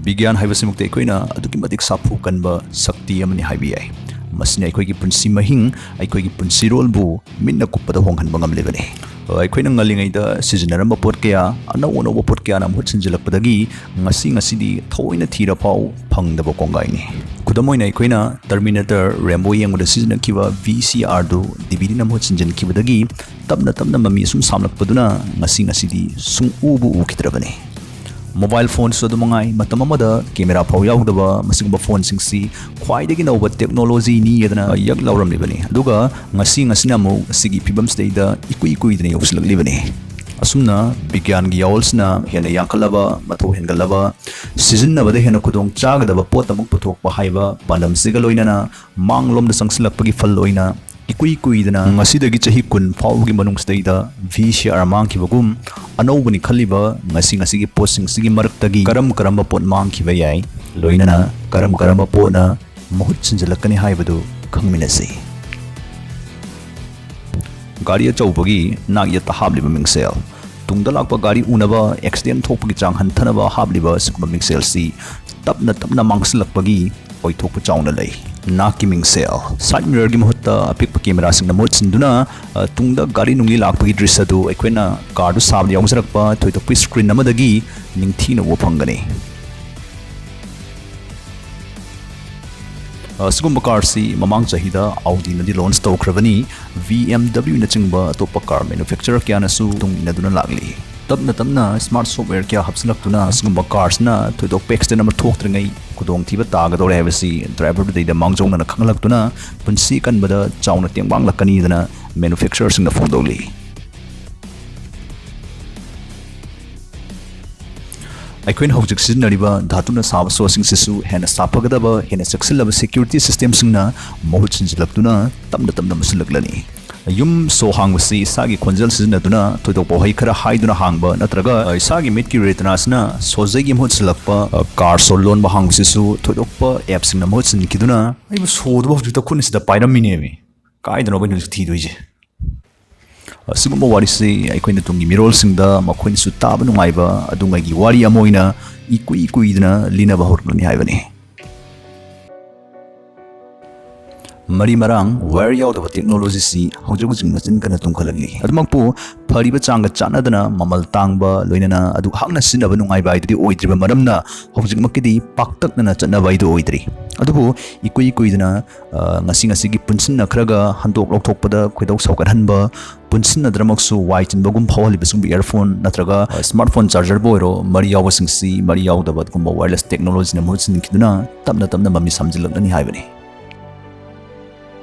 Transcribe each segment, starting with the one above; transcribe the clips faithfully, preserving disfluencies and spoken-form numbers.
ꯕꯤꯒ꯭ꯌꯥꯟ ꯍꯥꯏꯕꯁꯤꯃꯛꯇꯤ ꯑꯩꯈꯣꯏꯅ ꯑꯗꯨꯛꯀꯤ ꯃꯇꯤꯛ ꯁꯥꯐꯨ ꯀꯟꯕ ꯁꯛꯇꯤ ꯑꯃꯅꯤ ꯍꯥꯏꯕ ꯌꯥꯏ꯫ ꯃꯁꯤꯅ ꯑꯩꯈꯣꯏꯒꯤ ꯄꯨꯟꯁꯤ ꯃꯍꯤꯡ, ꯑꯩꯈꯣꯏꯒꯤ ꯄꯨꯟꯁꯤꯔꯣꯜꯕꯨ ꯃꯤꯠꯅ ꯀꯨꯞꯄꯗ ꯍꯣꯡꯍꯟꯕ ꯉꯝꯂꯤꯕꯅꯤ꯫ ꯑꯩꯈꯣꯏꯅ ꯉꯜꯂꯤꯉꯩꯗ ꯁꯤꯖꯤꯟꯅꯔꯝꯕ ꯄꯣꯠ ꯀꯌꯥ, ꯑꯅꯧ ꯑꯅꯧꯕ ꯄꯣꯠ ꯀꯌꯥꯅ ꯃꯍꯨꯠ ꯁꯤꯟꯖꯤꯜꯂꯛꯄꯗꯒꯤ ꯉꯁꯤ ꯉꯁꯤꯗꯤ ꯊꯑꯣꯏꯅ ꯊꯤꯔꯐꯥꯎ ꯐꯪꯗꯕ ꯀꯣꯡꯒꯥꯏꯅꯤ꯫ ꯈꯨꯗꯝ ꯑꯣꯏꯅ, ꯑꯩꯈꯣꯏꯅ Terminator, ꯔꯦꯝꯕꯣ ꯌꯦꯡꯕꯗ ꯁꯤꯖꯤꯟꯅꯈꯤꯕ ꯚꯤ ꯁꯤ ꯑꯥꯔꯗꯨ ꯗꯤ ꯚꯤ ꯗꯤꯅ ꯃꯍꯨꯠ ꯁꯤꯟꯖꯤꯟꯈꯤꯕꯗꯒꯤ ꯇꯞꯅ ꯇꯞꯅ ꯃꯃꯤ ꯑꯁꯨꯝ ꯁꯥꯝꯂꯛꯄꯗꯨꯅ ꯉꯁꯤ ꯉꯁꯤꯗꯤ ꯁꯨꯡꯎꯕꯨ ꯎꯈꯤꯗ꯭ꯔꯕꯅꯤ꯫ ꯃꯣꯕꯥꯏꯜ ꯐꯣꯟꯁꯨ ꯑꯗꯨ ꯃꯉꯥꯏ, ꯃꯇꯝ ꯑꯃꯗ ꯀꯦꯃꯦꯔꯥ ꯐꯥꯎ ꯌꯥꯎꯗꯕ ꯃꯁꯤꯒꯨꯝꯕ ꯐꯣꯟꯁꯤꯡꯁꯤ ꯈ꯭ꯋꯥꯏꯗꯒꯤ ꯅꯧꯕ ꯇꯦꯛꯅꯣꯂꯣꯖꯤꯅꯤ ꯍꯥꯏꯗꯅ ꯌꯛ ꯂꯥꯎꯔꯝꯂꯤꯕꯅꯤ꯫ ꯑꯗꯨꯒ ꯉꯁꯤ ꯉꯁꯤꯅ ꯑꯃꯨꯛ ꯑꯁꯤꯒꯤ ꯐꯤꯕꯝꯁꯤꯗꯩꯗ ꯏꯀꯨꯏ ꯀꯨꯏꯗꯅ ꯌꯧꯁꯤꯜꯂꯛꯂꯤꯕꯅꯤ꯫ ꯑꯁꯨꯝꯅ ꯕꯤꯒ꯭ꯌꯥꯟꯒꯤ ꯌꯥꯑꯣꯜꯁꯤꯅ ꯍꯦꯟꯅ ꯌꯥꯡꯈꯠꯂꯕ, ꯃꯊꯧ ꯍꯦꯟꯒꯠꯂꯕ, ꯁꯤꯖꯤꯟꯅꯕꯗ ꯍꯦꯟꯅ ꯈꯨꯗꯣꯡ ꯆꯥꯒꯗꯕ ꯄꯣꯠ ꯑꯃꯨꯛ ꯄꯨꯊꯣꯛꯄ ꯍꯥꯏꯕ ꯄꯥꯟꯗꯝꯁꯤꯒ ꯂꯣꯏꯅꯅ ꯃꯥꯡꯂꯣꯝꯗ ꯆꯪꯁꯤꯜꯂꯛꯄꯒꯤ ꯐꯜ ꯑꯣꯏꯅ ꯏꯀꯨꯏ ꯀꯨꯏꯗꯅ ꯉꯁꯤꯗꯒꯤ ꯆꯍꯤ ꯀꯨꯟ ꯐꯥꯎꯕꯒꯤ ꯃꯅꯨꯡꯁꯤꯗꯩꯗ ꯚꯤ ꯁꯤ ꯑꯥꯔ ꯃꯥꯡꯈꯤꯕꯒꯨꯝ, ꯑꯅꯧꯕꯅꯤ ꯈꯜꯂꯤꯕ ꯉꯁꯤ ꯉꯁꯤꯒꯤ ꯄꯣꯠꯁꯤꯡꯁꯤꯒꯤ ꯃꯔꯛꯇꯒꯤ ꯀꯔꯝ ꯀꯔꯝꯕ ꯄꯣꯠ ꯃꯥꯡꯈꯤꯕ ꯌꯥꯏ, ꯂꯣꯏꯅꯅ ꯀꯔꯝ ꯀꯔꯝꯕ ꯄꯣꯠꯅ ꯃꯍꯨꯠ ꯁꯤꯟꯖꯤꯜꯂꯛꯀꯅꯤ ꯍꯥꯏꯕꯗꯨ ꯈꯪꯃꯤꯟꯅꯁꯤ꯫ ꯒꯥꯔꯤ ꯑꯆꯧꯕꯒꯤ ꯅꯥꯛ ꯌꯦꯠꯇ ꯍꯥꯞꯂꯤꯕ ꯃꯤꯡꯁꯦꯜ, ꯇꯨꯡꯗ ꯂꯥꯛꯄ ꯒꯥꯔꯤ ꯎꯅꯕ, ꯑꯦꯛꯁꯤꯗꯦꯟ ꯊꯣꯛꯄꯒꯤ ꯆꯥꯡ ꯍꯟꯊꯅꯕ ꯍꯥꯞꯂꯤꯕ ꯑꯁꯤꯒꯨꯝꯕ ꯃꯤꯡꯁꯦꯜꯁꯤ ꯇꯞꯅ ꯇꯞꯅ ꯃꯥꯡꯁꯤꯜꯂꯛꯄꯒꯤ ꯑꯣꯏꯊꯣꯛꯄ ꯆꯥꯎꯅ ꯂꯩ꯫ ꯅꯥꯛꯀꯤ ꯃꯤꯡꯁꯦꯜ, ꯁꯥꯏꯠ ꯃꯤꯔꯔꯒꯤ ꯃꯍꯨꯠꯇ ꯑꯄꯤꯛꯄ ꯀꯦꯃꯦꯔꯥꯁꯤꯡꯅ ꯃꯍꯨꯠ ꯁꯤꯟꯗꯨꯅ, ꯑ, ꯇꯨꯡꯗ ꯒꯥꯔꯤ ꯅꯨꯡꯂꯤ ꯂꯥꯛꯄꯒꯤ ꯗ꯭ꯔꯤꯁ ꯑꯗꯨ ꯑꯩꯈꯣꯏꯅ ꯀꯥꯔꯗꯨ ꯁꯥꯕꯗ ꯌꯥꯎꯖꯔꯛꯄ ꯊꯣꯏꯗꯣꯛꯄ ꯁ꯭ꯀ꯭ꯔꯤꯟ ꯑꯃꯗꯒꯤ ꯅꯤꯡꯊꯤꯅ ꯎꯕ ꯐꯪꯒꯅꯤ꯫ ꯑꯁꯤꯒꯨꯝꯕ ꯀꯥꯔꯁꯤ ꯃꯃꯥꯡ ꯆꯍꯤꯗ Audiꯅꯗꯤ ꯂꯣꯟꯆ ꯇꯧꯈ꯭ꯔꯕꯅꯤ꯫ ꯚꯤ ꯑꯦꯝ ꯗꯕ꯭ꯂꯤꯌꯨꯅꯆꯤꯡꯕ ꯑꯇꯣꯞꯄ ꯀꯥꯔ ꯃꯦꯅꯨꯐꯦꯛꯆꯔꯔ ꯀꯌꯥꯅꯁꯨ ꯇꯨꯡ ꯏꯟꯅꯗꯨꯅ ꯂꯥꯛꯂꯤ꯫ ꯇꯞꯅ ꯇꯞꯅ ꯁ꯭ꯃꯥꯔꯠ ꯁꯣꯐꯋꯦꯌꯔ ꯀꯌꯥ ꯍꯥꯞꯆꯤꯜꯂꯛꯇꯨꯅ ꯑꯁꯤꯒꯨꯝꯕ ꯀꯥꯔꯁꯤꯅ ꯊꯣꯏꯗꯣꯛꯄ ꯑꯦꯛꯁꯤꯗꯦꯟ ꯑꯃ ꯊꯣꯛꯇ꯭ꯔꯤꯉꯩ ꯈꯨꯗꯣꯡꯊꯤꯕ ꯇꯥꯒꯗꯧꯔꯦ ꯍꯥꯏꯕꯁꯤ ꯗ꯭ꯔꯥꯏꯚꯔꯗꯨꯗꯩꯗ ꯃꯥꯡꯖꯧꯅꯅ ꯈꯪꯍꯜꯂꯛꯇꯨꯅ ꯄꯨꯟꯁꯤ ꯀꯟꯕꯗ ꯆꯥꯎꯅ ꯇꯦꯡꯕꯥꯡꯂꯛꯀꯅꯤꯗꯅ ꯃꯦꯅꯨꯐꯦꯛꯆꯔꯔꯁꯤꯡꯅ ꯐꯣꯡꯗꯣꯛꯂꯤ꯫ ꯑꯩꯈꯣꯏꯅ ꯍꯧꯖꯤꯛ ꯁꯤꯖꯤꯟꯅꯔꯤꯕ ꯙꯥꯇꯨꯅ ꯁꯥꯕ ꯁꯣꯁꯤꯡꯁꯤꯁꯨ ꯍꯦꯟꯅ ꯁꯥꯐꯒꯗꯕ, ꯍꯦꯟꯅ ꯆꯦꯛꯁꯤꯜꯂꯕ ꯁꯦꯀ꯭ꯌꯨꯔꯤꯇꯤ ꯁꯤꯁꯇꯦꯝꯁꯤꯡꯅ ꯃꯍꯨꯠ ꯁꯤꯟꯖꯤꯜꯂꯛꯇꯨꯅ ꯇꯞꯅ ꯇꯞꯅ ꯃꯨꯁꯤꯜꯂꯛꯂꯅꯤ꯫ ꯌꯨꯝ ꯁꯣ ꯍꯥꯡꯕꯁꯤ ꯏꯁꯥꯒꯤ ꯈꯣꯟꯖꯦꯜ ꯁꯤꯖꯤꯟꯅꯗꯨꯅ ꯊꯣꯏꯗꯣꯛꯄ ꯋꯥꯍꯩ ꯈꯔ ꯍꯥꯏꯗꯨꯅ ꯍꯥꯡꯕ ꯅꯠꯇ꯭ꯔꯒ ꯏꯁꯥꯒꯤ ꯃꯤꯠꯀꯤ ꯔꯦꯇꯤꯅꯥꯁꯤꯅ ꯁꯣꯖꯩꯒꯤ ꯃꯍꯨꯠ ꯁꯤꯜꯂꯛꯄ, ꯑ, ꯀꯥꯔ ꯁꯣ ꯂꯣꯟꯕ ꯍꯥꯡꯕꯁꯤꯁꯨ ꯊꯣꯏꯗꯣꯛꯄ ꯑꯦꯞꯁꯤꯡꯅ ꯃꯍꯨꯠ ꯁꯤꯟꯈꯤꯗꯨꯅ ꯑꯩꯕꯨ ꯁꯣꯗꯨꯕꯨ ꯍꯧꯖꯤꯛꯇ ꯈꯨꯠꯅꯁꯤꯗ ꯄꯥꯏꯔꯝꯃꯤꯅꯦꯃꯤ꯫ ꯀꯥꯏꯗꯅꯣꯕ ꯑꯩꯅ ꯍꯧꯖꯤꯛ ꯊꯤꯗꯣꯏꯁꯦ? ꯑꯁꯤꯒꯨꯝꯕ ꯋꯥꯔꯤꯁꯤ ꯑꯩꯈꯣꯏꯅ ꯇꯨꯡꯒꯤ ꯃꯤꯔꯣꯜꯁꯤꯡꯗ ꯃꯈꯣꯏꯅꯁꯨ ꯇꯥꯕ ꯅꯨꯡꯉꯥꯏꯕ ꯑꯗꯨꯉꯩꯒꯤ ꯋꯥꯔꯤ ꯑꯃ ꯑꯣꯏꯅ ꯏꯀꯨꯏ ꯀꯨꯏꯗꯅ ꯂꯤꯅꯕ ꯍꯧꯔꯛꯂꯅꯤ ꯍꯥꯏꯕꯅꯤ꯫ ꯃꯔꯤ ꯃꯔꯥꯡ ꯋꯥꯌꯔ ꯌꯥꯎꯗꯕ ꯇꯦꯛꯅꯣꯂꯣꯖꯤꯁꯤ ꯍꯧꯖꯤꯛ ꯍꯧꯖꯤꯛ ꯃꯆꯤꯟ ꯀꯟꯅ ꯇꯨꯝꯈꯠꯂꯛꯂꯤ꯫ ꯑꯗꯨꯃꯛꯄꯨ ꯐꯔꯤꯕ ꯆꯥꯡꯒ ꯆꯥꯟꯅꯗꯅ ꯃꯃꯜ ꯇꯥꯡꯕ ꯂꯣꯏꯅꯅ ꯑꯗꯨꯛ ꯍꯥꯛꯅ ꯁꯤꯖꯤꯟꯅꯕ ꯅꯨꯡꯉꯥꯏꯕ ꯍꯥꯏꯗꯨꯗꯤ ꯑꯣꯏꯗ꯭ꯔꯤꯕ ꯃꯔꯝꯅ ꯍꯧꯖꯤꯛꯃꯛꯀꯤꯗꯤ ꯄꯥꯛꯇꯛꯅꯅ ꯆꯠꯅꯕ ꯍꯥꯏꯗꯨ ꯑꯣꯏꯗ꯭ꯔꯤ꯫ ꯑꯗꯨꯕꯨ ꯏꯀꯨꯏ ꯀꯨꯏꯗꯅ, ꯑ, ꯉꯁꯤ ꯉꯁꯤꯒꯤ ꯄꯨꯟꯁꯤꯟꯅꯈ꯭ꯔꯒ ꯍꯟꯗꯣꯛ ꯂꯧꯊꯣꯛꯄꯗ ꯈꯣꯏꯗꯧ ꯁꯥꯎꯒꯠꯍꯟꯕ, ꯄꯨꯟꯁꯤꯟꯅꯗ꯭ꯔꯃꯛꯁꯨ ꯋꯥꯏ ꯆꯤꯟꯕꯒꯨꯝ ꯐꯥꯎꯍꯜꯂꯤꯕ ꯁꯤꯒꯨꯝꯕ ꯏꯌꯔꯐꯣꯟ ꯅꯠꯇ꯭ꯔꯒ, ꯑ, ꯁ꯭ꯃꯥꯔꯠꯐꯣꯟ ꯆꯥꯔꯖꯔꯕꯨ ꯑꯣꯏꯔꯣ, ꯃꯔꯤ ꯌꯥꯎꯕꯁꯤꯡꯁꯤ ꯃꯔꯤ ꯌꯥꯎꯗꯕ ꯑꯗꯨꯒꯨꯝꯕ ꯋꯥꯌꯔꯂꯦꯁ ꯇꯦꯛꯅꯣꯂꯣꯖꯤꯅ ꯃꯍꯨꯠ ꯁꯤꯟꯈꯤꯗꯨꯅ ꯇꯞꯅ ꯇꯞꯅ ꯃꯃꯤ ꯁꯥꯝꯖꯤꯜꯂꯛꯂꯅꯤ ꯍꯥꯏꯕꯅꯤ꯫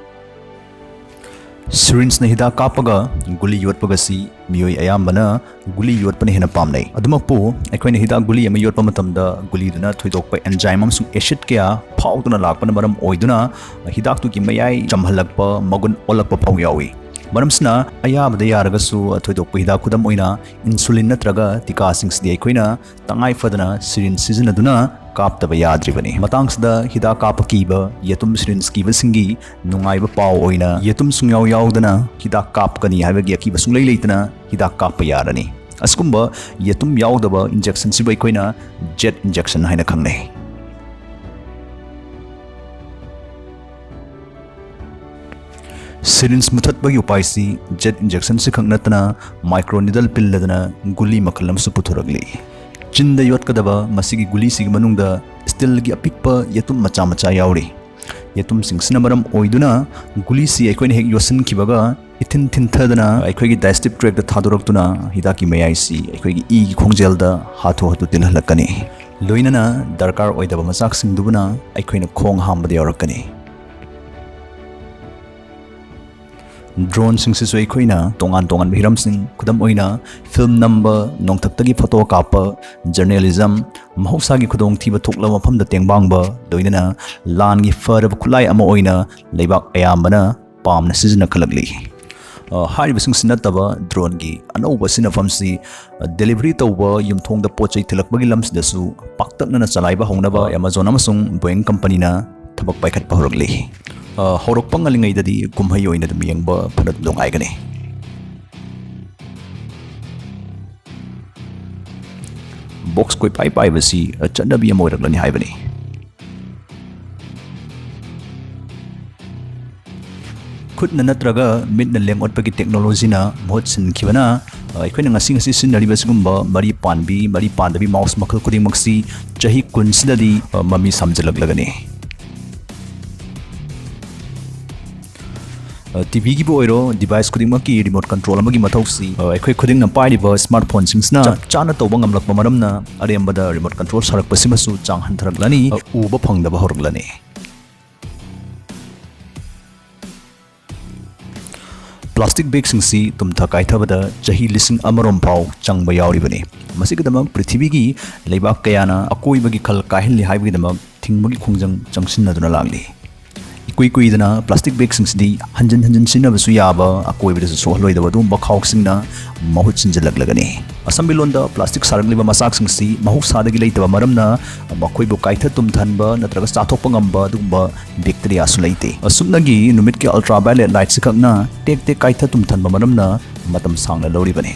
ꯁꯤꯔꯤꯟꯖꯅ ꯍꯤꯗꯥꯛ ꯀꯥꯞꯄꯒ ꯒꯨꯂꯤ ꯌꯣꯠꯄꯒꯁꯤ ꯃꯤꯑꯣꯏ ꯑꯌꯥꯝꯕꯅ ꯒꯨꯂꯤ ꯌꯣꯠꯄꯅ ꯍꯦꯟꯅ ꯄꯥꯝꯅꯩ꯫ ꯑꯗꯨꯃꯛꯄꯨ ꯑꯩꯈꯣꯏꯅ ꯍꯤꯗꯥꯛ ꯒꯨꯂꯤ ꯑꯃ ꯌꯣꯠꯄ ꯃꯇꯝꯗ ꯒꯨꯂꯤꯗꯨꯅ ꯊꯣꯏꯗꯣꯛꯄ ꯑꯦꯟꯖꯥꯏꯝ ꯑꯃꯁꯨꯡ ꯑꯦꯁꯤꯗ ꯀꯌꯥ ꯐꯥꯎꯗꯨꯅ ꯂꯥꯛꯄꯅ ꯃꯔꯝ ꯑꯣꯏꯗꯨꯅ ꯍꯤꯗꯥꯛꯇꯨꯒꯤ ꯃꯌꯥꯏ ꯆꯝꯍꯜꯂꯛꯄ, ꯃꯒꯨꯟ ꯑꯣꯜꯂꯛꯄ ꯐꯥꯎ ꯌꯥꯎꯏ꯫ ꯃꯔꯝꯁꯤꯅ ꯑꯌꯥꯕꯗ ꯌꯥꯔꯒꯁꯨ ꯊꯣꯏꯗꯣꯛꯄ ꯍꯤꯗꯥꯛ, ꯈꯨꯗꯝ ꯑꯣꯏꯅ ꯏꯟꯁꯨꯂꯤꯟ ꯅꯠꯇ꯭ꯔꯒ ꯇꯤꯀꯥꯁꯤꯡꯁꯤꯗꯤ ꯑꯩꯈꯣꯏꯅ ꯇꯉꯥꯏ ꯐꯗꯅ ꯁꯤꯔꯤꯟꯖ ꯁꯤꯖꯤꯟꯅꯗꯨꯅ ꯀꯥꯞꯇꯕ ꯌꯥꯗ꯭ꯔꯤꯕꯅꯤ꯫ ꯃꯇꯥꯡꯁꯤꯗ ꯍꯤꯗꯥꯛ ꯀꯥꯞꯄ ꯀꯤꯕ, ꯌꯦꯇꯨꯝ ꯁꯤꯔꯤꯟꯖ ꯀꯤꯕꯁꯤꯡꯒꯤ ꯅꯨꯡꯉꯥꯏꯕ ꯄꯥꯎ ꯑꯣꯏꯅ ꯌꯦꯇꯨꯝ ꯁꯨꯡꯌꯥꯎ ꯌꯥꯎꯗꯅ ꯍꯤꯗꯥꯛ ꯀꯥꯞꯀꯅꯤ ꯍꯥꯏꯕꯒꯤ ꯑꯀꯤꯕ ꯁꯨꯡꯂꯩ ꯂꯩꯇꯅ ꯍꯤꯗꯥꯛ ꯀꯥꯞꯄ ꯌꯥꯔꯅꯤ꯫ ꯑꯁꯤꯒꯨꯝꯕ ꯌꯦꯇꯨꯝ ꯌꯥꯎꯗꯕ ꯏꯟꯖꯦꯛꯁꯟꯁꯤꯕꯨ ꯑꯩꯈꯣꯏꯅ ꯖꯦꯠ ꯏꯟꯖꯦꯛꯁꯟ ꯍꯥꯏꯅ ꯈꯪꯅꯩ꯫ ꯁꯤꯔꯤꯟꯖ ꯃꯨꯊꯠꯄꯒꯤ ꯎꯄꯥꯏꯁꯤ ꯖꯦꯠ ꯏꯟꯖꯦꯛꯁꯟꯁꯤ ꯈꯛ ꯅꯠꯇꯅ ꯃꯥꯏꯀ꯭ꯔꯣ ꯅꯤꯗꯜ ꯄꯤꯜ ꯍꯥꯏꯗꯅ ꯒꯨꯂꯤ ꯃꯈꯜ ꯑꯃꯁꯨ ꯄꯨꯊꯣꯔꯛꯂꯤ꯫ ꯆꯤꯟꯗ ꯌꯣꯠꯀꯗꯕ ꯃꯁꯤꯒꯤ ꯒꯨꯂꯤꯁꯤꯒꯤ ꯃꯅꯨꯡꯗ ꯁ꯭ꯇꯤꯜꯒꯤ ꯑꯄꯤꯛꯄ ꯌꯦꯇꯨꯝ ꯃꯆꯥ ꯃꯆꯥ ꯌꯥꯎꯔꯤ꯫ ꯌꯦꯇꯨꯝꯁꯤꯡꯁꯤꯅ ꯃꯔꯝ ꯑꯣꯏꯗꯨꯅ ꯒꯨꯂꯤꯁꯤ ꯑꯩꯈꯣꯏꯅ ꯍꯦꯛ ꯌꯣꯠꯁꯤꯟꯈꯤꯕꯒ ꯏꯊꯤꯟ ꯊꯤꯟꯊꯗꯅ ꯑꯩꯈꯣꯏꯒꯤ ꯗꯥꯏꯖꯦꯁꯇꯤꯚ ꯇ꯭ꯔꯦꯛꯇ ꯊꯥꯗꯣꯔꯛꯇꯨꯅ ꯍꯤꯗꯥꯛꯀꯤ ꯃꯌꯥꯏꯁꯤ ꯑꯩꯈꯣꯏꯒꯤ ꯏꯒꯤ ꯈꯣꯡꯖꯦꯜꯗ ꯍꯥꯊꯨ ꯍꯥꯊꯨ ꯇꯤꯜꯍꯜꯂꯛꯀꯅꯤ꯫ ꯂꯣꯏꯅꯅ ꯗꯔꯀꯥꯔ ꯑꯣꯏꯗꯕ ꯃꯆꯥꯛꯁꯤꯡꯗꯨꯕꯨꯅ ꯑꯩꯈꯣꯏꯅ ꯈꯣꯡ ꯍꯥꯝꯕꯗ ꯌꯥꯎꯔꯛꯀꯅꯤ꯫ ꯗ꯭ꯔꯣꯟꯁꯤꯡꯁꯤꯁꯨ ꯑꯩꯈꯣꯏꯅ ꯇꯣꯉꯥꯟ ꯇꯣꯉꯥꯟꯕ ꯍꯤꯔꯝꯁꯤꯡ, ꯈꯨꯗꯝ ꯑꯣꯏꯅ ꯐꯤꯜꯝ ꯅꯝꯕ, ꯅꯣꯡꯊꯛꯇꯒꯤ ꯐꯣꯇꯣ ꯀꯥꯞꯄ, ꯖꯔꯅꯦꯂꯤꯖꯝ, ꯃꯍꯧꯁꯥꯒꯤ ꯈꯨꯗꯣꯡꯊꯤꯕ ꯊꯣꯛꯂꯕ ꯃꯐꯝꯗ ꯇꯦꯡꯕꯥꯡꯕ, ꯂꯣꯏꯅꯅ ꯂꯥꯟꯒꯤ ꯐꯔꯕ ꯈꯨꯠꯂꯥꯏ ꯑꯃ ꯑꯣꯏꯅ ꯂꯩꯕꯥꯛ ꯑꯌꯥꯝꯕꯅ ꯄꯥꯝꯅ ꯁꯤꯖꯤꯟꯅꯈꯠꯂꯛꯂꯤ꯫ ꯑ, ꯍꯥꯏꯔꯤꯕꯁꯤꯡꯁꯤ ꯅꯠꯇꯕ ꯗ꯭ꯔꯣꯟꯒꯤ ꯑꯅꯧꯕ ꯁꯤꯖꯤꯟꯅꯐꯝꯁꯤ, ꯑ, ꯗꯦꯂꯤꯚꯔꯤ ꯇꯧꯕ ꯌꯨꯝꯊꯣꯡꯗ ꯄꯣꯠ ꯆꯩ ꯊꯤꯜꯂꯛꯄꯒꯤ ꯂꯝꯁꯤꯗꯁꯨ ꯄꯥꯛꯇꯛꯅꯅ ꯆꯂꯥꯏꯕ ꯍꯧꯅꯕ ꯑꯦꯃꯥꯖꯣꯟ ꯑꯃꯁꯨꯡ ꯕꯣꯏꯡ ꯀꯝꯄꯅꯤꯅ ꯊꯕꯛ ꯄꯥꯏꯈꯠꯄ ꯍꯧꯔꯛꯂꯤ꯫ ꯑ, ꯍꯧꯔꯛꯄ ꯉꯜꯂꯤꯉꯩꯗꯗꯤ ꯀꯨꯝꯍꯩ ꯑꯣꯏꯅ ꯑꯗꯨꯝ ꯌꯦꯡꯕ ꯐꯅ ꯅꯨꯡꯉꯥꯏꯒꯅꯤ꯫ ꯕꯣꯛꯁ ꯀꯣꯏꯄꯥꯏ ꯄꯥꯏꯕꯁꯤ ꯆꯠꯅꯕꯤ ꯑꯃ ꯑꯣꯏꯔꯛꯂꯅꯤ ꯍꯥꯏꯕꯅꯤ꯫ ꯈꯨꯠꯅ ꯅꯠꯇ꯭ꯔꯒ ꯃꯤꯠꯅ ꯂꯦꯡ-ꯑꯣꯠꯄꯒꯤ ꯇꯦꯛꯅꯣꯂꯣꯖꯤꯅ ꯃꯍꯨꯠ ꯁꯤꯟꯈꯤꯕꯅ, ꯑ, ꯑꯩꯈꯣꯏꯅ ꯉꯁꯤ ꯉꯁꯤ ꯁꯤꯖꯤꯟꯅꯔꯤꯕꯁꯤꯒꯨꯝꯕ ꯃꯔꯤ ꯄꯥꯟꯕꯤ, ꯃꯔꯤ ꯄꯥꯟꯗꯕꯤ ꯃꯥꯎꯁ ꯃꯈꯜ ꯈꯨꯗꯤꯡꯃꯛꯁꯤ ꯆꯍꯤ ꯀꯨꯟꯁꯤꯗꯗꯤ, ꯑ, ꯃꯃꯤ ꯁꯥꯝꯖꯤꯜꯂꯛꯂꯒꯅꯤ꯫ ꯑ, ꯇꯤ ꯚꯤꯒꯤꯕꯨ ꯑꯣꯏꯔꯣ, ꯗꯤꯚꯥꯏꯁ ꯈꯨꯗꯤꯡꯃꯛꯀꯤ ꯔꯤꯃꯣꯠ ꯀꯟꯇ꯭ꯔꯣꯜ ꯑꯃꯒꯤ ꯃꯊꯧꯁꯤ, ꯑ, ꯑꯩꯈꯣꯏ ꯈꯨꯗꯤꯡꯅ ꯄꯥꯏꯔꯤꯕ ꯁ꯭ꯃꯥꯔꯠ ꯐꯣꯟꯁꯤꯡꯁꯤꯅ ꯆꯞ ꯆꯥꯅ ꯇꯧꯕ ꯉꯝꯂꯛꯄ ꯃꯔꯝꯅ, ꯑꯔꯦꯝꯕꯗ ꯔꯤꯃꯣꯠ ꯀꯟꯇ꯭ꯔꯣꯜ ꯁꯥꯔꯛꯄꯁꯤꯃꯁꯨ ꯆꯥꯡ ꯍꯟꯊꯔꯛꯂꯅꯤ, ꯑ, ꯎꯕ ꯐꯪꯗꯕ ꯍꯧꯔꯛꯂꯅꯤ꯫ ꯄ꯭ꯂꯥꯁꯇꯤꯛ ꯕꯦꯒꯁꯤꯡꯁꯤ ꯇꯨꯝꯊ ꯀꯥꯏꯊꯕꯗ ꯆꯍꯤ ꯂꯤꯁꯤꯡ ꯑꯃꯔꯣꯝ ꯐꯥꯎ ꯆꯪꯕ ꯌꯥꯎꯔꯤꯕꯅꯤ꯫ ꯃꯁꯤꯒꯤꯗꯃꯛ ꯄ꯭ꯔꯤꯊꯤꯕꯤꯒꯤ ꯂꯩꯕꯥꯛ ꯀꯌꯥꯅ ꯑꯀꯣꯏꯕꯒꯤ ꯈꯜ ꯀꯥꯏꯍꯜꯂꯤ ꯍꯥꯏꯕꯒꯤꯗꯃꯛ ꯊꯤꯡꯕꯒꯤ ꯈꯣꯡꯖꯪ ꯆꯪꯁꯤꯟꯅꯗꯨꯅ ꯂꯥꯛꯂꯤ꯫ ꯏꯀꯨꯏ ꯀꯨꯏꯗꯅ ꯄ꯭ꯂꯥꯁꯇꯤꯛ ꯕꯦꯒꯁꯤꯡꯁꯤꯗꯤ ꯍꯟꯖꯤꯟ ꯍꯟꯖꯤꯟ ꯁꯤꯖꯤꯟꯅꯕꯁꯨ ꯌꯥꯕ, ꯑꯀꯣꯏꯕꯗꯁꯨ ꯁꯣꯛꯍꯜꯂꯣꯏꯗꯕ ꯑꯗꯨꯒꯨꯝꯕ ꯈꯥꯎꯁꯤꯡꯅ ꯃꯍꯨꯠ ꯁꯤꯟꯖꯤꯜꯂꯛꯂꯒꯅꯤ꯫ ꯑꯁꯝꯕꯤ ꯂꯣꯟꯗ ꯄ꯭ꯂꯥꯁꯇꯤꯛ ꯁꯥꯔꯛꯂꯤꯕ ꯃꯆꯥꯛꯁꯤꯡꯁꯤ ꯃꯍꯧꯁꯥꯗꯒꯤ ꯂꯩꯇꯕ ꯃꯔꯝꯅ, ꯃꯈꯣꯏꯕꯨ ꯀꯥꯏꯊ ꯇꯨꯝꯊꯍꯟꯕ ꯅꯠꯇ꯭ꯔꯒ ꯆꯥꯊꯣꯛꯄ ꯉꯝꯕ ꯑꯗꯨꯒꯨꯝꯕ ꯕꯦꯛꯇꯔꯤꯌꯥꯁꯨ ꯂꯩꯇꯦ꯫ ꯑꯁꯨꯞꯅꯒꯤ ꯅꯨꯃꯤꯠꯀꯤ ultraviolet lightꯁꯤ ꯈꯛꯅ ꯇꯦꯛ ꯇꯦꯛ ꯀꯥꯏꯊ ꯇꯨꯝꯊꯍꯟꯕ ꯃꯔꯝꯅ ꯃꯇꯝ ꯁꯥꯡꯅ ꯂꯧꯔꯤꯕꯅꯤ꯫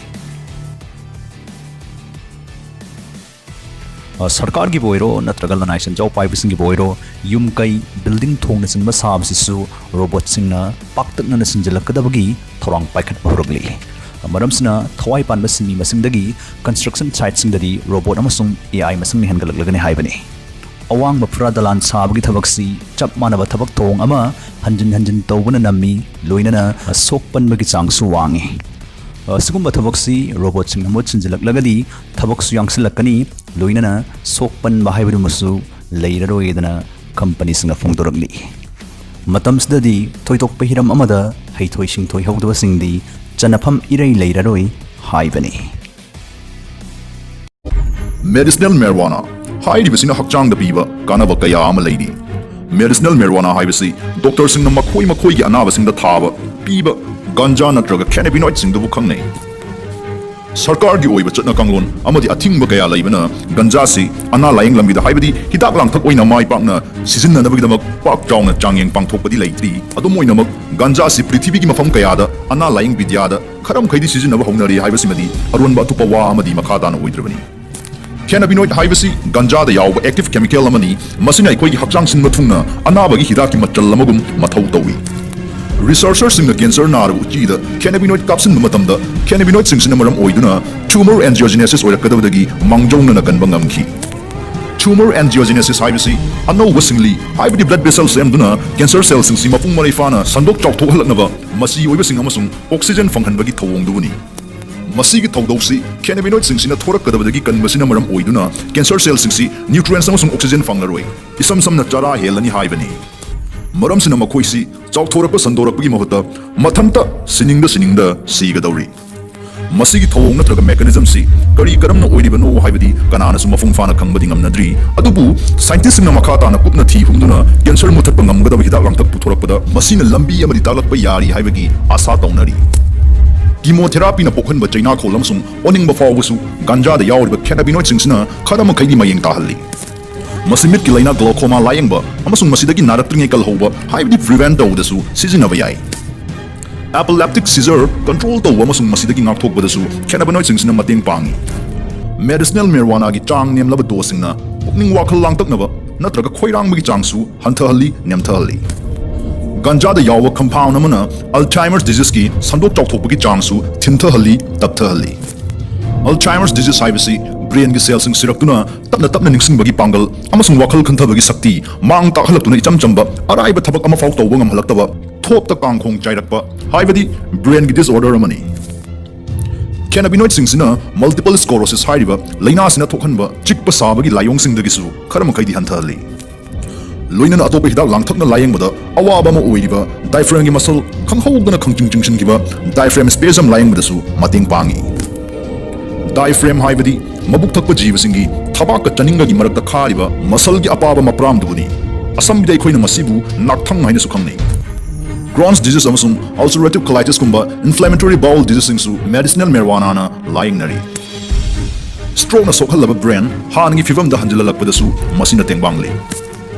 ꯑ, ꯁꯔꯀꯥꯔꯒꯤꯕꯨ ꯑꯣꯏꯔꯣ ꯅꯠꯇ꯭ꯔꯒ ꯂꯅꯥꯏ ꯁꯦꯟꯖꯥꯎ ꯄꯥꯏꯕꯁꯤꯡꯒꯤꯕꯨ ꯑꯣꯏꯔꯣ, ꯌꯨꯝ ꯀꯩ, ꯕꯤꯜꯗꯤꯡ ꯊꯣꯡꯅꯆꯤꯡꯕ ꯁꯥꯕꯁꯤꯁꯨ ꯔꯣꯕꯣꯠꯁꯤꯡꯅ ꯄꯥꯛꯇꯛꯅꯅ ꯁꯤꯟꯖꯤꯜꯂꯛꯀꯗꯕꯒꯤ ꯊꯧꯔꯥꯡ ꯄꯥꯏꯈꯠꯄ ꯍꯧꯔꯛꯂꯤ꯫ ꯃꯔꯝꯁꯤꯅ ꯊꯋꯥꯏ ꯄꯥꯟꯕ ꯁꯤꯟꯃꯤ ꯃꯁꯤꯡꯗꯒꯤ construction siteꯁꯤꯡꯗꯗꯤ ꯔꯣꯕꯣꯠ ꯑꯃꯁꯨꯡ ꯑꯦ ꯑꯥꯏ ꯃꯁꯤꯡꯅ ꯍꯦꯟꯒꯠꯂꯛꯂꯒꯅꯤ ꯍꯥꯏꯕꯅꯤ꯫ ꯑꯋꯥꯡꯕ ꯐꯨꯔꯥ ꯗꯂꯥꯟ ꯁꯥꯕꯒꯤ ꯊꯕꯛꯁꯤ ꯆꯞ ꯃꯥꯟꯅꯕ ꯊꯕꯛ ꯊꯧꯑꯣꯡ ꯑꯃ ꯍꯟꯖꯤꯟ ꯍꯟꯖꯤꯟ ꯇꯧꯕꯅ ꯅꯝꯃꯤ, ꯂꯣꯏꯅꯅ ꯁꯣꯛ ꯄꯟꯕꯒꯤ ꯆꯥꯡꯁꯨ ꯋꯥꯡꯉꯤ꯫ ꯑꯁꯤꯒꯨꯝꯕ ꯊꯕꯛꯁꯤ ꯔꯣꯕꯣꯠꯁꯤꯡꯅ ꯃꯍꯨꯠ ꯁꯤꯟꯖꯤꯜꯂꯛꯂꯒꯗꯤ ꯊꯕꯛꯁꯨ ꯌꯥꯡꯁꯤꯜꯂꯛꯀꯅꯤ, ꯂꯣꯏꯅꯅ ꯁꯣꯛ ꯄꯟꯕ ꯍꯥꯏꯕꯗꯨꯃꯁꯨ ꯂꯩꯔꯔꯣꯏꯗꯅ ꯀꯝꯄꯅꯤꯁꯤꯡꯅ ꯐꯣꯡꯗꯣꯔꯛꯂꯤ꯫ ꯃꯇꯝꯁꯤꯗꯗꯤ ꯊꯣꯏꯗꯣꯛꯄ ꯍꯤꯔꯝ ꯑꯃꯗ ꯍꯩꯊꯣꯏ ꯁꯤꯡꯊꯣꯏ ꯍꯧꯗꯕꯁꯤꯡꯗꯤ ꯆꯟꯅꯐꯝ ꯏꯔꯩ ꯂꯩꯔꯔꯣꯏ ꯍꯥꯏꯕꯅꯤ꯫ Medicinal marijuana ꯍꯥꯏꯔꯤꯕꯁꯤꯅ ꯍꯛꯆꯥꯡꯗ ꯄꯤꯕ ꯀꯥꯟꯅꯕ ꯀꯌꯥ ꯑꯃ ꯂꯩꯔꯤ꯫ Medicinal marijuana ꯍꯥꯏꯕꯁꯤ ꯗꯣꯛꯇꯔꯁꯤꯡꯅ ꯃꯈꯣꯏ ꯃꯈꯣꯏꯒꯤ ꯑꯅꯥꯕꯁꯤꯡꯗ ꯊꯥꯕ, ꯄꯤꯕ ꯒꯟꯖꯥ ꯅꯠꯇ꯭ꯔꯒ cannabinoidꯁꯤꯡꯗꯕꯨ ꯈꯪꯅꯩ꯫ ꯁꯔꯀꯥꯔꯒꯤ ꯑꯣꯏꯕ ꯆꯠꯅ ꯀꯥꯡꯂꯣꯟ ꯑꯃꯗꯤ ꯑꯊꯤꯡꯕ ꯀꯌꯥ ꯂꯩꯕꯅ ꯒꯟꯖꯥꯁꯤ ꯑꯅꯥ ꯂꯥꯌꯦꯡ ꯂꯝꯕꯤꯗ, ꯍꯥꯏꯕꯗꯤ ꯍꯤꯗꯥꯛ ꯂꯥꯡꯊꯛ ꯑꯣꯏꯅ ꯃꯥꯏ ꯄꯥꯛꯅ ꯁꯤꯖꯤꯟꯅꯅꯕꯒꯤꯗꯃꯛ ꯄꯥꯛ ꯆꯥꯎꯅ ꯆꯥꯡꯌꯦꯡ ꯄꯥꯡꯊꯣꯛꯄꯗꯤ ꯂꯩꯇ꯭ꯔꯤ꯫ ꯑꯗꯨꯝ ꯑꯣꯏꯅꯃꯛ, ꯒꯟꯖꯥꯁꯤ ꯄ꯭ꯔꯤꯊꯤꯕꯤꯒꯤ ꯃꯐꯝ ꯀꯌꯥꯗ ꯑꯅꯥ ꯂꯥꯌꯦꯡ ꯕꯤꯗ꯭ꯌꯥꯗ ꯈꯔꯝꯈꯩꯗꯤ ꯁꯤꯖꯤꯟꯅꯕ ꯍꯧꯅꯔꯦ ꯍꯥꯏꯕꯁꯤꯃꯗꯤ ꯑꯔꯣꯟꯕ ꯑꯇꯣꯞꯄ ꯋꯥ ꯑꯃꯗꯤ ꯃꯈꯥ ꯇꯥꯅ ꯑꯣꯏꯗ꯭ꯔꯕꯅꯤ꯫ Cannabinoid ꯍꯥꯏꯕꯁꯤ ꯒꯟꯖꯥꯗ ꯌꯥꯎꯕ active chemical ꯑꯃꯅꯤ꯫ ꯃꯁꯤꯅ ꯑꯩꯈꯣꯏꯒꯤ ꯍꯛꯆꯥꯡ ꯁꯤꯟꯕ ꯊꯨꯡꯅ ꯑꯅꯥꯕꯒꯤ ꯍꯤꯗꯥꯛꯀꯤ ꯃꯆꯜ ꯑꯃꯒꯨꯝ ꯃꯊꯧ ꯇꯧꯏ꯫ Researcherꯁꯤꯡꯅ cancer ꯅꯥꯔꯕ ꯎꯆꯤꯗ cannabinoid ꯀꯥꯞꯁꯤꯟꯕ ꯃꯇꯝꯗ, cannabinoidꯁꯤꯡꯁꯤꯅ ꯃꯔꯝ ꯑꯣꯏꯗꯨꯅ tumor angiogenesis ꯑꯣꯏꯔꯛꯀꯗꯕꯗꯒꯤ ꯃꯥꯡꯖꯧꯅꯅ ꯀꯟꯕ ꯉꯝꯈꯤ꯫ Tumor angiogenesis ꯍꯥꯏꯕꯁꯤ ꯑꯅꯧꯕ ꯁꯤꯡꯂꯤ, ꯍꯥꯏꯕꯗꯤ blood vessel ꯁꯦꯝꯗꯨꯅ cancer cellꯁꯤꯡꯁꯤ ꯃꯄꯨꯡ ꯃꯔꯩ ꯐꯥꯅ ꯁꯟꯗꯣꯛ ꯆꯥꯎꯊꯣꯛꯍꯜꯂꯛꯅꯕ ꯃꯆꯤ ꯑꯣꯏꯕꯁꯤꯡ ꯑꯃꯁꯨꯡ oxygen ꯐꯪꯍꯟꯕꯒꯤ ꯊꯧꯑꯣꯡꯗꯨꯕꯨꯅꯤ꯫ ꯃꯁꯤꯒꯤ ꯊꯧꯗꯧꯁꯤ cannabinoidꯁꯤꯡꯁꯤꯅ ꯊꯣꯔꯛꯀꯗꯕꯗꯒꯤ ꯀꯟꯕꯁꯤꯅ ꯃꯔꯝ ꯑꯣꯏꯗꯨꯅ cancer cellꯁꯤꯡꯁꯤ nutrients ꯑꯃꯁꯨꯡ oxygen ꯐꯪꯂꯔꯣꯏ꯫ ꯏꯁꯝ ꯁꯝꯅ ꯆꯔꯥ ꯍꯦꯜꯂꯅꯤ ꯍꯥꯏꯕꯅꯤ꯫ ꯃꯔꯝꯁꯤꯅ ꯃꯈꯣꯏꯁꯤ ꯆꯥꯎꯊꯣꯔꯛꯄ ꯁꯟꯗꯣꯔꯛꯄꯒꯤ ꯃꯍꯨꯠꯇ ꯃꯊꯟꯇ ꯁꯤꯅꯤꯡꯗ ꯁꯤꯅꯤꯡꯗ ꯁꯤꯒꯗꯧꯔꯤ꯫ ꯃꯁꯤꯒꯤ ꯊꯧꯑꯣꯡ ꯅꯠꯇ꯭ꯔꯒ mechanismꯁꯤ ꯀꯔꯤ ꯀꯔꯝꯅ ꯑꯣꯏꯔꯤꯕꯅꯣ ꯍꯥꯏꯕꯗꯤ ꯀꯅꯥꯅꯁꯨ ꯃꯄꯨꯡ ꯐꯥꯅ ꯈꯪꯕꯗꯤ ꯉꯝꯅꯗ꯭ꯔꯤ꯫ ꯑꯗꯨꯕꯨ scientistꯁꯤꯡꯅ ꯃꯈꯥ ꯇꯥꯅ ꯀꯨꯞꯅ ꯊꯤ ꯍꯨꯝꯗꯨꯅ cancer ꯃꯨꯊꯠꯄ ꯉꯝꯒꯗꯕ ꯍꯤꯗꯥꯛ ꯂꯥꯡꯊꯛ ꯄꯨꯊꯣꯔꯛꯄꯗ ꯃꯁꯤꯅ ꯂꯝꯕꯤ ꯑꯃꯗꯤ ꯇꯥꯛꯂꯛꯄ ꯌꯥꯔꯤ ꯍꯥꯏꯕꯒꯤ ꯑꯥꯁꯥ ꯇꯧꯅꯔꯤ꯫ Chemotherapiꯅ ꯄꯣꯛꯍꯟꯕ ꯆꯩꯅꯥꯈꯣꯜ ꯑꯃꯁꯨꯡ ꯑꯣꯅꯤꯡꯕ ꯐꯥꯎꯕꯁꯨ ꯒꯥꯟꯖꯥꯗ ꯌꯥꯎꯔꯤꯕ cannabinoidꯁꯤꯡꯁꯤꯅ ꯈꯔ ꯃꯈꯩꯗꯤ ꯃꯌꯦꯡ ꯇꯥꯍꯜꯂꯤ꯫ ꯃꯁꯤ ꯃꯤꯠꯀꯤ ꯂꯥꯏꯅꯥ glaucoma ꯂꯥꯌꯦꯡꯕ ꯑꯃꯁꯨꯡ ꯃꯁꯤꯗꯒꯤ ꯅꯥꯔꯛꯇ꯭ꯔꯤꯉꯩ ꯀꯜꯍꯧꯕ, ꯍꯥꯏꯕꯗꯤ prevent ꯇꯧꯕꯗꯁꯨ ꯁꯤꯖꯤꯟꯅꯕ ꯌꯥꯏ꯫ Epileptic seizure control ꯇꯧꯕ ꯑꯃꯁꯨꯡ ꯃꯁꯤꯗꯒꯤ ꯉꯥꯛꯊꯣꯛꯄꯗꯁꯨ cannabinoidꯁꯤꯡꯁꯤꯅ ꯃꯇꯦꯡ ꯄꯥꯡꯏ꯫ Medicinal marijuanaꯒꯤ ꯆꯥꯡ ꯅꯦꯝꯂꯕ doseꯁꯤꯡꯅ ꯄꯨꯛꯅꯤꯡ ꯋꯥꯈꯜ ꯂꯥꯡꯇꯛꯅꯕ ꯅꯠꯇ꯭ꯔꯒ ꯈꯣꯏꯔꯥꯡꯕꯒꯤ ꯆꯥꯡꯁꯨ ꯍꯟꯊꯍꯜꯂꯤ, ꯅꯦꯝꯊꯍꯜꯂꯤ꯫ ꯒꯥꯟꯖꯥꯗ ꯌꯥꯎꯕ compound ꯑꯃꯅ Alzheimer's diseaseꯀꯤ ꯁꯟꯗꯣꯛ ꯆꯥꯎꯊꯣꯛꯄꯒꯤ ꯆꯥꯡꯁꯨ ꯊꯤꯟꯊꯍꯜꯂꯤ, ꯇꯞꯊꯍꯜꯂꯤ꯫ Alzheimer's disease ꯍꯥꯏꯕꯁꯤ brainꯒꯤ cellꯁꯤꯡ ꯁꯤꯔꯛꯇꯨꯅ ꯇꯞꯅ ꯇꯞꯅ ꯅꯤꯡꯁꯤꯡꯕꯒꯤ ꯄꯥꯡꯒꯜ ꯑꯃꯁꯨꯡ ꯋꯥꯈꯜ ꯈꯟꯊꯕꯒꯤ ꯁꯛꯇꯤ ꯃꯥꯡ ꯇꯥꯛꯍꯜꯂꯛꯇꯨꯅ ꯏꯆꯝ ꯆꯝꯕ ꯑꯔꯥꯏꯕ ꯊꯕꯛ ꯑꯃꯐꯥꯎ ꯇꯧꯕ ꯉꯝꯍꯜꯂꯛꯇꯕ, ꯊꯣꯞꯇ ꯀꯥꯡꯈꯣꯡ ꯆꯥꯏꯔꯛꯄ, ꯍꯥꯏꯕꯗꯤ brainꯒꯤ disorder ꯑꯃꯅꯤ꯫ Cannabinoidꯁꯤꯡꯁꯤꯅ multiple sclerosis ꯍꯥꯏꯔꯤꯕ ꯂꯥꯏꯅꯥꯁꯤꯅ ꯊꯣꯛꯍꯟꯕ ꯆꯤꯛꯄ ꯁꯥꯕꯒꯤ ꯂꯥꯏꯑꯣꯡꯁꯤꯡꯗꯒꯤꯁꯨ ꯈꯔ ꯃꯈꯩꯗꯤ ꯍꯟꯊꯍꯜꯂꯤ꯫ ꯂꯣꯏꯅꯅ ꯑꯇꯣꯞꯄ ꯍꯤꯗꯥꯛ ꯂꯥꯡꯊꯛꯅ ꯂꯥꯌꯦꯡꯕꯗ ꯑꯋꯥꯕ ꯑꯃ ꯑꯣꯏꯔꯤꯕ diaphragmꯒꯤ muscle ꯈꯪꯍꯧꯗꯅ ꯈꯪꯆꯤꯡ ꯆꯤꯡꯁꯤꯟꯈꯤꯕ diaphragm spasm ꯂꯥꯌꯦꯡꯕꯗꯁꯨ ꯃꯇꯦꯡ ꯄꯥꯡꯏ꯫ Diaphragm ꯍꯥꯏꯕꯗꯤ ꯃꯕꯨꯛ ꯊꯛꯄ ꯖꯤꯕꯁꯤꯡꯒꯤ ꯊꯕꯥꯛꯀ ꯆꯅꯤꯡꯒꯒꯤ ꯃꯔꯛꯇ ꯈꯥꯔꯤꯕ muscleꯒꯤ ꯑꯄꯥꯕ ꯃꯄ꯭ꯔꯥꯝꯗꯨꯕꯨꯅꯤ꯫ ꯑꯁꯝꯕꯤꯗ ꯑꯩꯈꯣꯏꯅ ꯃꯁꯤꯕꯨ ꯅꯥꯛꯊꯪ ꯍꯥꯏꯅꯁꯨ ꯈꯪꯅꯩ꯫ Crohn's disease ꯑꯃꯁꯨꯡ ulcerative colitisꯀꯨꯝꯕ inflammatory bowel diseaseꯁꯤꯡꯁꯨ medicinal marijuanaꯅ ꯂꯥꯌꯦꯡꯅꯔꯤ꯫ Strokeꯅ ꯁꯣꯛꯍꯜꯂꯕ brain ꯍꯥꯟꯅꯒꯤ ꯐꯤꯕꯝꯗ ꯍꯟꯖꯤꯜꯍꯜꯂꯛꯄꯗꯁꯨ ꯃꯁꯤꯅ ꯇꯦꯡꯕꯥꯡꯂꯤ꯫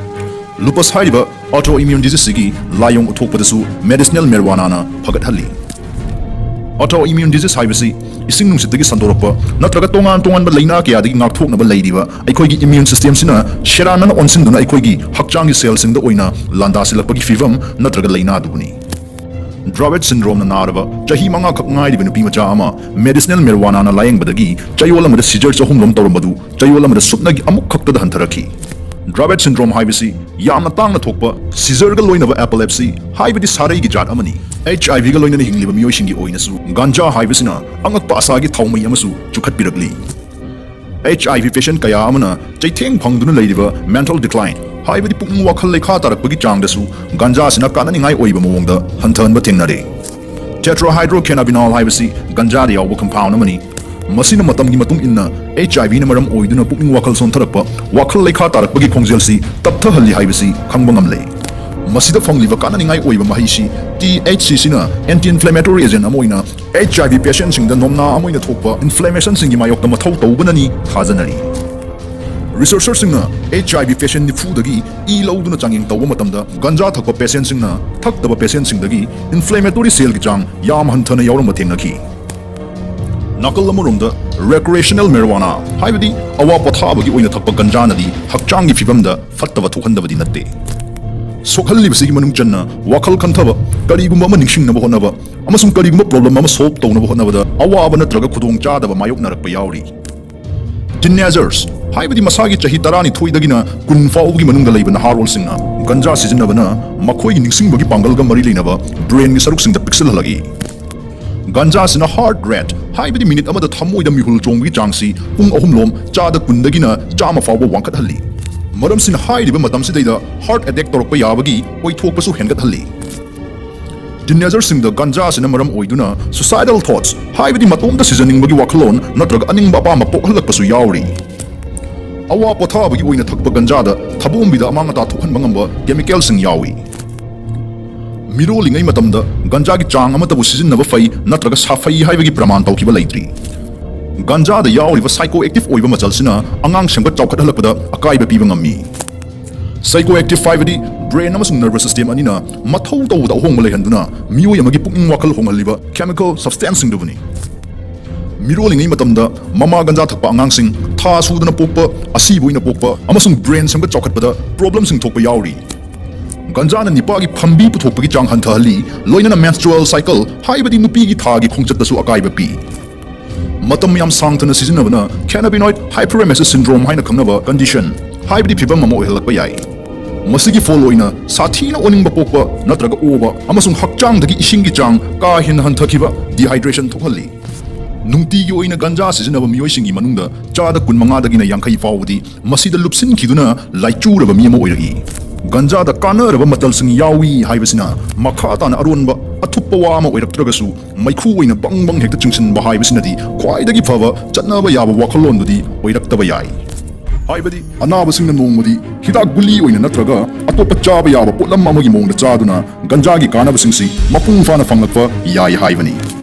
Lupus ꯍꯥꯏꯔꯤꯕ autoimmune diseaseꯁꯤꯒꯤ ꯂꯥꯏꯑꯣꯡ ꯎꯠꯊꯣꯛꯄꯗꯁꯨ medicinal marijuanaꯅ ꯐꯒꯠꯍꯜꯂꯤ꯫ Autoimmune disease ꯍꯥꯏꯕꯁꯤ ꯏꯁꯤꯡ ꯅꯨꯡꯁꯤꯠꯇꯒꯤ ꯁꯟꯗꯣꯔꯛꯄ ꯅꯠꯇ꯭ꯔꯒ ꯇꯣꯉꯥꯟ ꯇꯣꯉꯥꯟꯕ ꯂꯥꯏꯅꯥ ꯀꯌꯥꯗꯒꯤ ꯉꯥꯛꯊꯣꯛꯅꯕ ꯂꯩꯔꯤꯕ ꯑꯩꯈꯣꯏꯒꯤ immune systemꯁꯤꯅ ꯁꯦꯔꯥꯟꯅꯅ ꯑꯣꯟꯁꯤꯟꯗꯨꯅ ꯑꯩꯈꯣꯏꯒꯤ ꯍꯛꯆꯥꯡꯒꯤ cellꯁꯤꯡꯗ ꯑꯣꯏꯅ ꯂꯥꯟꯗꯥꯁꯤꯜꯂꯛꯄꯒꯤ ꯐꯤꯚꯝ ꯅꯠꯇ꯭ꯔꯒ ꯂꯥꯏꯅꯥꯗꯨꯕꯨꯅꯤ꯫ Dravet syndromeꯅ ꯅꯥꯔꯕ ꯆꯍꯤ ꯃꯉꯥꯈꯛ ꯉꯥꯏꯔꯤꯕ ꯅꯨꯄꯤ ꯃꯆꯥ ꯑꯃ medicinal marijuanaꯅ ꯂꯥꯌꯦꯡꯕꯗꯒꯤ ꯆꯌꯣꯜ ꯑꯃꯗ seizure ꯆꯍꯨꯝꯔꯣꯝ ꯇꯧꯔꯝꯕꯗꯨ ꯆꯌꯣꯜ ꯑꯃꯗ ꯁꯨꯞꯅꯒꯤ ꯑꯃꯨꯛ ꯈꯛꯇꯗ ꯍꯟꯊꯔꯛꯈꯤ꯫ Dravet syndrome ꯍꯥꯏꯕꯁꯤ ꯌꯥꯝꯅ ꯇꯥꯡꯅ ꯊꯣꯛꯄ seizureꯒ ꯂꯣꯏꯅꯕ epilepsy ꯍꯥꯏꯕꯗꯤ ꯁꯥꯔꯩꯒꯤ ꯖꯥꯠ ꯑꯃꯅꯤ꯫ HIVꯒ ꯂꯣꯏꯅꯅ ꯍꯤꯡꯂꯤꯕ ꯃꯤꯑꯣꯏꯁꯤꯡꯒꯤ ꯑꯣꯏꯅꯁꯨ ꯒꯥꯟꯖꯥ ꯍꯥꯏꯕꯁꯤꯅ ꯑꯉꯛꯄ ꯑꯁꯥꯒꯤ ꯊꯥꯎꯃꯩ ꯑꯃꯁꯨ ꯆꯨꯈꯠꯄꯤꯔꯛꯂꯤ꯫ HIV patient ꯀꯌꯥ ꯑꯃꯅ ꯆꯩꯊꯦꯡ ꯐꯪꯗꯨꯅ ꯂꯩꯔꯤꯕ mental decline ꯍꯥꯏꯕꯗꯤ ꯄꯨꯛꯅꯤꯡ ꯋꯥꯈꯜ ꯂꯩꯈꯥ ꯇꯥꯔꯛꯄꯒꯤ ꯆꯥꯡꯗꯁꯨ ꯒꯥꯟꯖꯥꯁꯤꯅ ꯀꯥꯟꯅꯅꯤꯡꯉꯥꯏ ꯑꯣꯏꯕ ꯃꯑꯣꯡꯗ ꯍꯟꯊꯍꯟꯕ ꯊꯦꯡꯅꯔꯦ꯫ Tetrahydrocannabinol ꯍꯥꯏꯕꯁꯤ ꯒꯥꯟꯖꯥꯗ ꯌꯥꯎꯕ compound ꯑꯃꯅꯤ꯫ ꯃꯁꯤꯅ ꯃꯇꯝꯒꯤ ꯃꯇꯨꯡ ꯏꯟꯅ HIVꯅ ꯃꯔꯝ ꯑꯣꯏꯗꯨꯅ ꯄꯨꯛꯅꯤꯡ ꯋꯥꯈꯜ ꯁꯣꯟꯊꯔꯛꯄ, ꯋꯥꯈꯜ ꯂꯩꯈꯥ ꯇꯥꯔꯛꯄꯒꯤ ꯈꯣꯡꯖꯦꯜꯁꯤ ꯇꯞꯊꯍꯜꯂꯤ ꯍꯥꯏꯕꯁꯤ ꯈꯪꯕ ꯉꯝꯂꯦ꯫ ꯃꯁꯤꯗ ꯐꯪꯂꯤꯕ ꯀꯥꯟꯅꯅꯤꯡꯉꯥꯏ ꯑꯣꯏꯕ ꯃꯍꯩꯁꯤ THCꯁꯤꯅ anti inflammatory agent ꯑꯃ ꯑꯣꯏꯅ HIV patientꯁꯤꯡꯗ ꯅꯣꯝꯅꯥ ꯑꯃ ꯑꯣꯏꯅ ꯊꯣꯛꯄ inflammationꯁꯤꯡꯒꯤ ꯃꯥꯌꯣꯛꯇ ꯃꯊꯧ ꯇꯧꯕꯅꯅꯤ ꯊꯥꯖꯅꯔꯤ꯫ Researcherꯁꯤꯡꯅ HIV patient ꯅꯤꯐꯨꯗꯒꯤ ꯏ ꯂꯧꯗꯨꯅ ꯆꯥꯡꯌꯦꯡ ꯇꯧꯕ ꯃꯇꯝꯗ ꯒꯟꯖꯥ ꯊꯛꯄ patientꯁꯤꯡꯅ ꯊꯛꯇꯕ patientꯁꯤꯡꯗꯒꯤ inflammatory cellꯒꯤ ꯆꯥꯡ ꯌꯥꯝ ꯍꯟꯊꯅ ꯌꯥꯎꯔꯝꯕ ꯊꯦꯡꯅꯈꯤ꯫ ꯅꯥꯀꯜ ꯑꯃꯔꯣꯝꯗ recreational marijuana ꯍꯥꯏꯕꯗꯤ ꯑꯋꯥ ꯄꯣꯊꯥꯕꯒꯤ ꯑꯣꯏꯅ ꯊꯛꯄ ꯒꯟꯖꯥꯅꯗꯤ ꯍꯛꯆꯥꯡꯒꯤ ꯐꯤꯕꯝꯗ ꯐꯠꯇꯕ ꯊꯣꯛꯍꯟꯗꯕꯗꯤ ꯅꯠꯇꯦ꯫ ꯁꯣꯛꯍꯜꯂꯤꯕꯁꯤꯒꯤ ꯃꯅꯨꯡ ꯆꯟꯅ ꯋꯥꯈꯜ ꯈꯟꯊꯕ, ꯀꯔꯤꯒꯨꯝꯕ ꯑꯃ ꯅꯤꯡꯁꯤꯡꯅꯕ ꯍꯣꯠꯅꯕ, ꯑꯃꯁꯨꯡ ꯀꯔꯤꯒꯨꯝꯕ problem ꯑꯃ solve ꯇꯧꯅꯕ ꯍꯣꯠꯅꯕꯗ ꯑꯋꯥꯕ ꯅꯠꯇ꯭ꯔꯒ ꯈꯨꯗꯣꯡꯆꯥꯗꯕ ꯃꯥꯌꯣꯛꯅꯔꯛꯄ ꯌꯥꯎꯔꯤ꯫ Teenagers ꯍꯥꯏꯕꯗꯤ ꯃꯁꯥꯒꯤ ꯆꯍꯤ ꯇꯔꯥꯅꯤꯊꯣꯏꯗꯒꯤꯅ ꯀꯨꯟ ꯐꯥꯎꯕꯒꯤ ꯃꯅꯨꯡꯗ ꯂꯩꯕ ꯅꯍꯥꯔꯣꯜꯁꯤꯡꯅ ꯒꯟꯖꯥ ꯁꯤꯖꯤꯟꯅꯕꯅ ꯃꯈꯣꯏꯒꯤ ꯅꯤꯡꯁꯤꯡꯕꯒꯤ ꯄꯥꯡꯒꯜꯒ ꯃꯔꯤ ꯂꯩꯅꯕ brainꯒꯤ ꯁꯔꯨꯛꯁꯤꯡꯗ ꯄꯤꯛꯁꯤꯜꯍꯜꯂꯛꯏ꯫ ꯒꯟꯖꯥꯁꯤꯅ heart rate ꯍꯥꯏꯕꯗꯤ ꯃꯤꯅꯤꯠ ꯑꯃꯗ ꯊꯃꯣꯏꯗ ꯃꯤꯍꯨꯜ ꯆꯣꯡꯕꯒꯤ ꯆꯥꯡꯁꯤ ꯄꯨꯡ ꯑꯍꯨꯝꯂꯣꯝ ꯆꯥꯗ ꯀꯨꯟꯗꯒꯤꯅ ꯆꯥꯝꯃ ꯐꯥꯎꯕ ꯋꯥꯡꯈꯠꯍꯜꯂꯤ꯫ ꯃꯔꯝꯁꯤꯅ ꯍꯥꯏꯔꯤꯕ ꯃꯇꯝꯁꯤꯗꯩꯗ heart attack ꯇꯧꯔꯛꯄ ꯌꯥꯕꯒꯤ ꯑꯣꯏꯊꯣꯛꯄꯁꯨ ꯍꯦꯟꯒꯠꯍꯜꯂꯤ꯫ Teenagerꯁꯤꯡꯗ ꯒꯟꯖꯥꯁꯤꯅ ꯃꯔꯝ ꯑꯣꯏꯗꯨꯅ suicidal thoughts ꯍꯥꯏꯕꯗꯤ ꯃꯇꯣꯝꯇ ꯁꯤꯖꯅꯤꯡꯕꯒꯤ ꯋꯥꯈꯜꯂꯣꯟ ꯅꯠꯇ꯭ꯔꯒ ꯑꯅꯤꯡꯕ ꯑꯄꯥꯝꯕ ꯄꯣꯛꯍꯜꯂꯛꯄꯁꯨ ꯌꯥꯎꯔꯤ꯫ ꯑꯋꯥ ꯄꯣꯊꯥꯕꯒꯤ ꯑꯣꯏꯅ ꯊꯛꯄ ꯒꯟꯖꯥꯗ ꯊꯕꯣꯝꯕꯤꯗ ꯑꯃꯥꯡ ꯑꯇꯥ ꯊꯣꯛꯍꯟꯕ ꯉꯝꯕ chemicalꯁꯤꯡ ꯌꯥꯎꯏ꯫ ꯃꯤꯔꯣꯜꯂꯤꯉꯩ ꯃꯇꯝꯗ ꯒꯟꯖꯥꯒꯤ ꯆꯥꯡ ꯑꯃꯠꯇꯕꯨ ꯁꯤꯖꯤꯟꯅꯕ ꯐꯩ ꯅꯠꯇ꯭ꯔꯒ ꯁꯥꯐꯩ ꯍꯥꯏꯕꯒꯤ ꯄ꯭ꯔꯃꯥꯟ ꯇꯧꯈꯤꯕ ꯂꯩꯇ꯭ꯔꯤ꯫ ꯒꯟꯖꯥꯗ ꯌꯥꯎꯔꯤꯕ psychoactive ꯑꯣꯏꯕ ꯃꯆꯜꯁꯤꯅ ꯑꯉꯥꯡ ꯁꯦꯝꯒꯠ ꯆꯥꯎꯈꯠꯍꯜꯂꯛꯄꯗ ꯑꯀꯥꯏꯕ ꯄꯤꯕ ꯉꯝꯃꯤ꯫ Psychoactive ꯍꯥꯏꯕꯗꯤ brain ꯑꯃꯁꯨꯡ nervous system ꯑꯅꯤꯅ ꯃꯊꯧ ꯇꯧꯕꯗ ꯑꯍꯣꯡꯕ ꯂꯩꯍꯟꯗꯨꯅ ꯃꯤꯑꯣꯏ ꯑꯃꯒꯤ ꯄꯨꯛꯅꯤꯡ ꯋꯥꯈꯜ ꯍꯣꯡꯍꯜꯂꯤꯕ chemical substanceꯁꯤꯡꯗꯨꯕꯨꯅꯤ꯫ ꯃꯤꯔꯣꯜꯂꯤꯉꯩ ꯃꯇꯝꯗ ꯃꯃꯥ ꯒꯟꯖꯥ ꯊꯛꯄ ꯑꯉꯥꯡꯁꯤꯡ, ꯊꯥ ꯁꯨꯗꯅ ꯄꯣꯛꯄ, ꯑꯁꯤꯕ ꯑꯣꯏꯅ ꯄꯣꯛꯄ ꯑꯃꯁꯨꯡ brain ꯁꯦꯝꯒꯠ ꯆꯥꯎꯈꯠꯄꯗ problemꯁꯤꯡ ꯊꯣꯛꯄ ꯌꯥꯎꯔꯤ꯫ ꯒꯟꯖꯥꯅ ꯅꯤꯄꯥꯒꯤ ꯐꯝꯕꯤ ꯄꯨꯊꯣꯛꯄꯒꯤ ꯆꯥꯡ ꯍꯟꯊꯍꯜꯂꯤ, ꯂꯣꯏꯅꯅ menstrual cycle ꯍꯥꯏꯕꯗꯤ ꯅꯨꯄꯤꯒꯤ ꯊꯥꯒꯤ ꯈꯣꯡꯆꯠꯇꯁꯨ ꯑꯀꯥꯏꯕ ꯄꯤ꯫ ꯃꯇꯝ ꯌꯥꯝ ꯁꯥꯡꯊꯅ ꯁꯤꯖꯤꯟꯅꯕꯅ cannabinoid hyperemesis syndrome ꯍꯥꯏꯅ ꯈꯪꯅꯕ condition ꯍꯥꯏꯕꯗꯤ ꯐꯤꯚꯝ ꯑꯃ ꯑꯣꯏꯍꯜꯂꯛꯄ ꯌꯥꯏ꯫ ꯃꯁꯤꯒꯤ ꯐꯣꯜ ꯑꯣꯏꯅ ꯁꯥꯊꯤꯅ ꯑꯣꯅꯤꯡꯕ ꯄꯣꯛꯄ ꯅꯠꯇ꯭ꯔꯒ ꯑꯣꯕ ꯑꯃꯁꯨꯡ ꯍꯛꯆꯥꯡꯗꯒꯤ ꯏꯁꯤꯡꯒꯤ ꯆꯥꯡ ꯀꯥ ꯍꯦꯟꯅ ꯍꯟꯊꯈꯤꯕ, dehydration, ꯊꯣꯛꯍꯜꯂꯤ꯫ ꯅꯨꯡꯇꯤꯒꯤ ꯑꯣꯏꯅ ꯒꯟꯖꯥ ꯁꯤꯖꯤꯟꯅꯕ ꯃꯤꯑꯣꯏꯁꯤꯡꯒꯤ ꯃꯅꯨꯡꯗ ꯆꯥꯗ ꯀꯨꯟꯃꯉꯥꯗꯒꯤꯅ ꯌꯥꯡꯈꯩ ꯐꯥꯎꯕꯗꯤ ꯃꯁꯤꯗ ꯂꯨꯞꯁꯤꯟꯈꯤꯗꯨꯅ ꯂꯥꯏꯆꯨꯔꯕ ꯃꯤ ꯑꯃ ꯑꯣꯏꯔꯛꯏ꯫ ꯒꯟꯖꯥꯗ ꯀꯥꯟꯅꯔꯕ ꯃꯆꯜꯁꯤꯡ ꯌꯥꯎꯏ ꯍꯥꯏꯕꯁꯤꯅ ꯃꯈꯥ ꯇꯥꯅ ꯑꯔꯣꯟꯕ ꯑꯊꯨꯞꯄ ꯋꯥ ꯑꯃ ꯑꯣꯏꯔꯛꯇ꯭ꯔꯒꯁꯨ, ꯃꯩꯈꯨ ꯑꯣꯏꯅ ꯕꯪ ꯕꯪ ꯍꯦꯛꯇ ꯆꯤꯡꯁꯤꯟꯕ ꯍꯥꯏꯕꯁꯤꯅꯗꯤ ꯈ꯭ꯋꯥꯏꯗꯒꯤ ꯐꯕ ꯆꯠꯅꯕ ꯌꯥꯕ ꯋꯥꯈꯜꯂꯣꯟꯗꯨꯗꯤ ꯑꯣꯏꯔꯛꯇꯕ ꯌꯥꯏ꯫ ꯍꯥꯏꯕꯗꯤ, ꯑꯅꯥꯕꯁꯤꯡꯅ ꯅꯣꯡꯃꯗꯤ ꯍꯤꯗꯥꯛ ꯒꯨꯂꯤ ꯑꯣꯏꯅ ꯅꯠꯇ꯭ꯔꯒ ꯑꯇꯣꯞꯄ ꯆꯥꯕ ꯌꯥꯕ ꯄꯣꯠꯂꯝ ꯑꯃꯒꯤ ꯃꯑꯣꯡꯗ ꯆꯥꯗꯨꯅ ꯒꯟꯖꯥꯒꯤ ꯀꯥꯟꯅꯕꯁꯤꯡꯁꯤ ꯃꯄꯨꯡ ꯐꯥꯅ ꯐꯪꯂꯛꯄ ꯌꯥꯏ ꯍꯥꯏꯕꯅꯤ꯫